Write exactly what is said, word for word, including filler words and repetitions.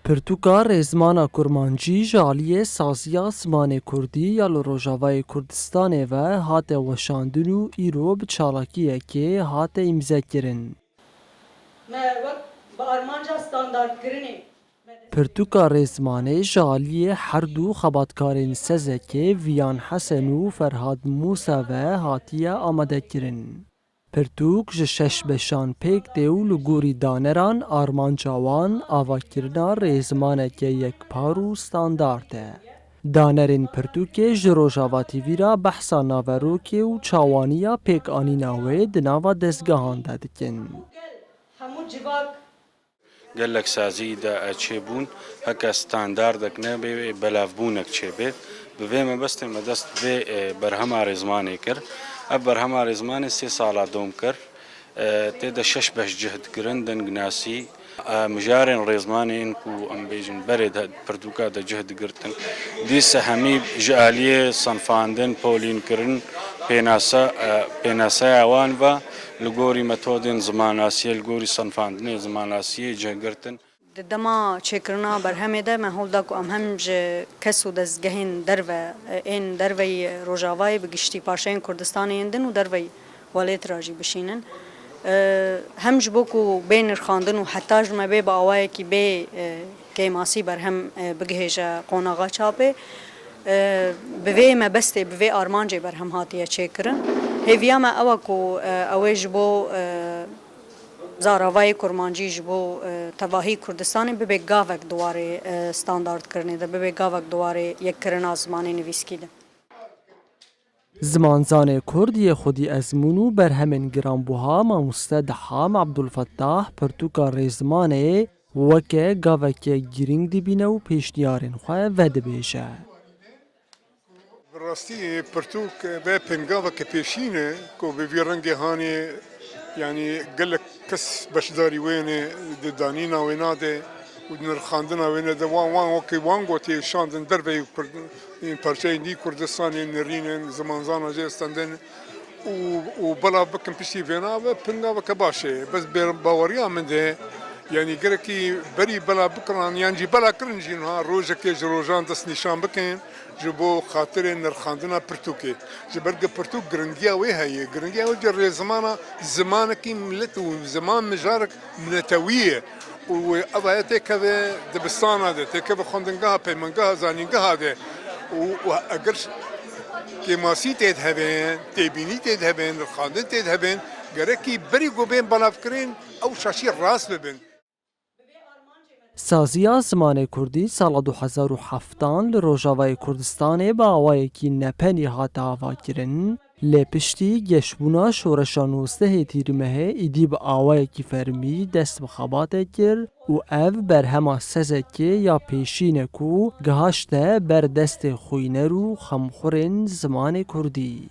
Pirtûka Rêzmana Kurmancî ji aliyê Saziya Zimanê Kurdî ya li Rojavayê Kurdistanê ve hate weşandin û îro bi çalakiyekê hate îmzekirin. Me wek bi armanca standartkirinê Pirtûka Rêzmanê ji aliyê her du xebatkarên Sezekê Viyan Hesen û Ferhad Mûsa ve hatiye amadekirin. Pirtûk ji şeş beşan pêk tê û li gorî daneran armanca wan avakirina rêzmaneke yekpar û standard e. Danerên pirtûkê ji Rojava T V re behsa naverokê û çawaniya pêkanîna wê di nava dezgehan de dikin. Hemû civak Gelek sazî de çêbûn, heke standardek nebe, belavbûnek çêbe. Bi vê mebestê me dest vê, e, berhema rêzmanê kir. Ev berhema rêzmanê sê sala dom kir. E, tê de şeş beş cih dikirin, dengnasî. E, mijarên rêzmanê in ku em bêjin berê de pirtûka de cih digirtin. Dîse hemî ji aliyê sinfandin, polînkirin, pênasa, e, pênaseya wan ve li gorî metodên zimannasiyê, li gorî sinfandinê zimannasiyê cih girtin. Di dema çêkirina berhemê de me hol da ku em hem ji kes û dezgehên derve, ên derveyî Rojavayê, bi giştî parçeyên Kurdistanê yên din û derveyî welêt re jî bişînin. Hem ji bo ku bê nirxandin û heta ji me bê bi awayekî bê, kêmasî berhem, bigihêje qonaxa çapê, bi vê mebestê, bi vê armancê berhem hatiye çêkirin. Hêviya me ew e ku, ew ê ji bo, zaravayê kurmancî ji bo, e, tevahî Kurdistanê bibe gavek di warê, e, standardkirinê de, bibe gavek di warê yekkirina zimanê nivîskî de. Zimanzanê Kurd yê xwedî ezmûn û berhemên giranbuha mamoste Deham Abdulfettah pirtûka Rêzmanê weke gaveke girîng dibîne û pêşniyarên xwe vedibêje. Bi rastî pirtûk vê pêngaveke pêşîn e ku bi vî rengê hanê, yanî gelek kes beşdarî wê ne, di danîna wêna de û di nirxandina wêne de wan, wan wekî wan gotê şandin derveyî Kurd-, parçeyên dî Kurdistanê nirînin, zimanzana jê stendin û, û belav bikin piştî vêna ve pêngaveke baş e. Bes bê-, baweriya min de, yanî gerekî berî belav bikiran yan jî belav kirin jî niha rojekê ji rojan destnîşan bikin. Ji bo xatirê nirxandina pirtûkê. Ji ber ku pirtûk giringiya wê heye. Giringiya wê jî rêzimana zimanekî milet û ziman mijarek netewî ye. Û wê ev heye têkeve dibistana de, têkeve xwendingeha, peymangeha, zanîngeha de. Û, û eger kêmasî tê de hebe, têbînî tê de hebe, nirxandin tê de hebe, gerekî berî ku bên belavkirin, ew şaşî rast bibin. Saziya Zimanê Kurdî sala du hezar û heftan li Rojavayê Kurdistanê bi awayekî nepenî hate avakirin, lê piştî geşbûna şoreşa nozdehê Tîrmehê îdî bi awayekî fermî dest bi xebatê kir û ev berhema Sezekê ya pêşîn e ku gihaşte ber destê xwîner û xemxurên zimanê kurdî.